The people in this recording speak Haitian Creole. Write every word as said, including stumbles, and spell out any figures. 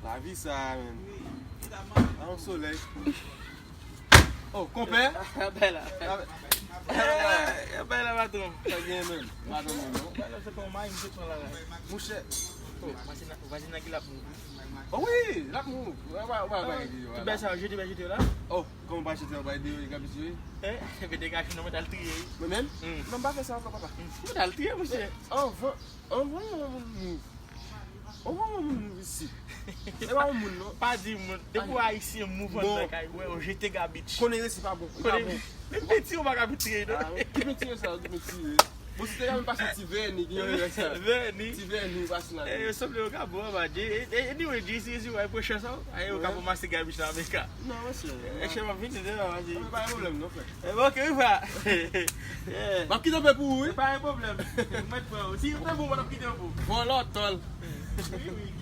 Lavi sa, menm. A yon solèy. Oh, konpè. Bay la. Bay la, patwon. Sa gen menm. Patwon, non. Bay la, se pa yon mayi, m te pran la. Mouche. Oh, vwazin nan ki l ap move. Oh wi, l ap move. Tout bay sa, jete, bay jete la. Oh, kòman pa jete, bay deyo, li ka pitire. Eh, men degaje non, mwen t al triye. Mwen menm? Non, m pa fè sa ankò, papa. Mwen t al triye, mouche. Anvan, anvan yon moun move. Anvan yon moun move isi. E pa yon moun, non. Pa di moun. Depi w ayisyen move anndan kay, wè, ou jete gabich. Konnen resi pa bon. Li pa bon. Menm penti, ou pa ka pitire, non. Ki penti sa, ki penti? Bon, si te ka menm pase ti vèni, ki yon rès sa. Vèni. Ti vèni, pase la. Eh, yo sanble yo ka bon, anba, Jay. Eh, eh, anyway, Jay, si, si, w ap pran chans, an. Aye, yo ka bon mase gabich nan Amerika. Non, mesye. Eh, chè, m ap vini, demen, anba, Jay. Pa gen pwoblèm, non, frè. Eh, ok, wi, frè. Yeah. M ap kite w pou ou, wi. Pa gen pwoblèm. Mwen pran ou. Si yo te bon, mwen ap kite w pou. Vòlò, tòl. Wi, wi.